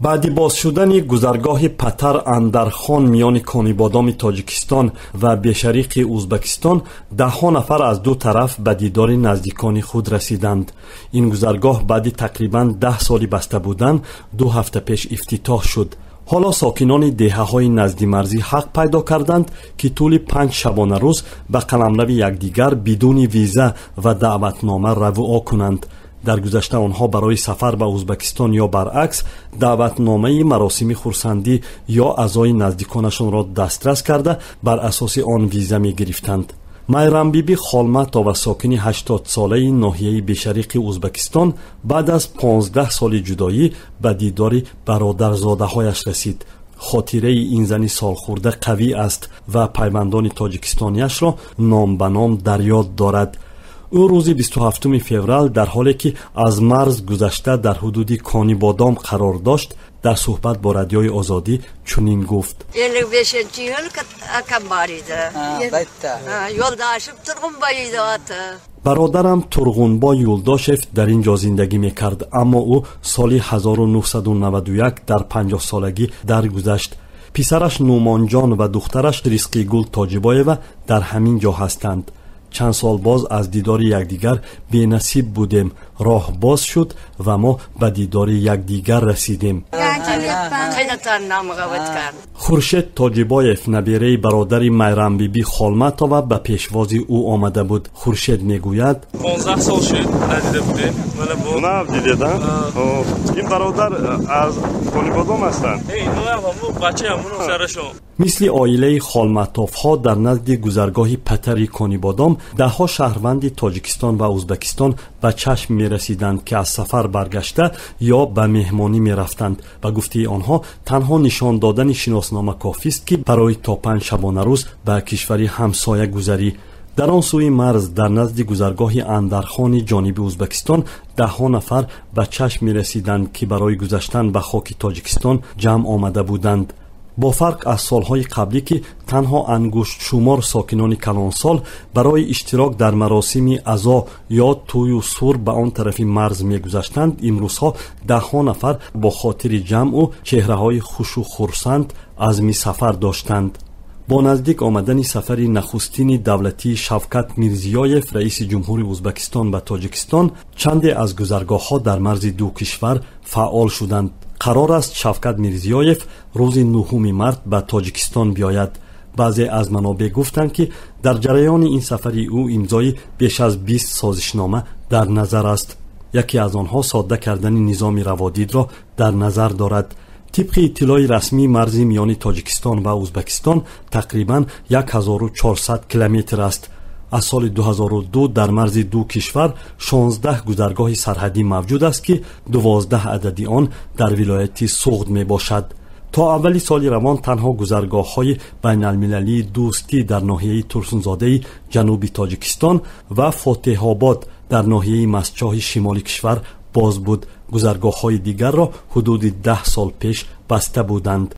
Баъди боз шудани гузаргоҳи Патар Андархон миёни Конибодоми Тоҷикистон ва Бешариқи Узбакистон даҳҳо нафар аз ду тараф ба дидори наздикони худ расиданд. Ин гузаргоҳ баъди тақрибан 10 соли баста будан 2 ҳафта пеш ифтитоҳ шуд. Ҳоло сокинони деҳаҳои наздимарзӣ ҳақ пайдо карданд, ки тӯли 5 шабонарӯз ба қаламрави якдигар бидуни виза ва даъватнома равуо кунанд. Дар гузашта онҳо барои сафар ба Узбакистон ё баръакс даъватномаи маросими хурсандӣ ё аъзои наздиконашонро дастрас карда, бар асоси он виза мегирифтанд. Майрамбиби Холматова, сокини 80-солаи ноҳияи Бешариқи Узбакистон, баъд аз 15 соли ҷудоӣ ба дидори бародарзодаҳояш расид. Хотираи ин зани солхӯрда қавӣ аст ва пайвандони тоҷикистониашро ном ба ном дар ёд дорад. Ӯ рӯзи 27 феврал, дар ҳоле ки аз марз гузашта дар ҳудуди Конибодом қарор дошт, дар суҳбат бо Радиои Озодӣ чунин гуфт: 55-yil akam bor edi. Yo'ldoshim Turg'unboy edi oti. Бародарам Турғунбой Юлдошев дар ин ҷо зиндагӣ мекард, аммо ӯ соли 1991 дар 50-солагӣ даргузашт. Писараш Нумонҷон ва духтараш Ризқигул Тоҷибоева дар ҳамин ҷо ҳастанд. Чанд сол боз аз дидори якдигар бенасиб будем. Роҳ боз шуд ва мо ба дидори якдигар расидем. Хуршед Тоҷибоев, набераи бародари Майрамбибӣ Холматова, ба пешвози ӯ омада буд. Хуршед мегӯяд: 15 сол шуд, надида будем. Нав дидед? Ин бародар аз Конибодом ҳастанд? Мисли оилаи Холматовҳо дар назди гузаргоҳи Патари Конибодом даҳҳо шаҳрванди Тоҷикистон ва Узбакистон ба чашм мерасиданд, ки аз сафар баргашта ё ба меҳмонӣ мерафтанд. Ба гуфтаи онҳо, танҳо нишон додани шиноснома кофист, ки барои то 5 шабонарӯз ба кишвари ҳамсоя гузарӣ. Дар он сӯи марз, дар назди гузаргоҳи Андархони ҷониби Узбакистон, даҳҳо нафар ба чашм мерасиданд, ки барои гузаштан ба хоки Тоҷикистон ҷамъ омада буданд. Бо фарқ аз солҳои қаблӣ, ки танҳо ангуштшумор сокинони калонсол барои иштирок дар маросими азо ё тӯю сур ба он тарафи марз мегузаштанд, имрӯзҳо даҳҳо нафар бо хотири ҷамъу чеҳраҳои хушу хурсанд азми сафар доштанд. Бо наздик омадани сафари нахустини давлатии Шавкат Мирзиёев, раиси ҷумҳури Узбакистон, ба Тоҷикистон, чанде аз гузаргоҳҳо дар марзи ду кишвар фаъол шуданд. Қарор аст, Шавкат Мирзиёев рӯзи 9 март ба Тоҷикистон биёяд. Баъзе аз манобеъ гуфтанд, ки дар ҷараёни ин сафари ӯ имзои беш аз 20 созишнома дар назар аст. Яке аз онҳо содда кардани низоми раводидро дар назар дорад. Тибқи иттилои расмӣ, марзи миёни Тоҷикистон ва Узбакистон тақрибан 1400 километр аст. Аз соли 2002 дар марзи ду кишвар 16 гузаргоҳи сарҳадӣ мавҷуд аст, ки 12 адади он дар вилояти Суғд мебошад. То аввали соли равон танҳо гузаргоҳҳои байналмилалии Дӯстӣ дар ноҳияи Турсунзодаи ҷануби Тоҷикистон ва Фотеҳобод дар ноҳияи Мастчоҳи шимоли кишвар боз буд. Гузаргоҳҳои дигарро ҳудуди 10 сол пеш баста буданд.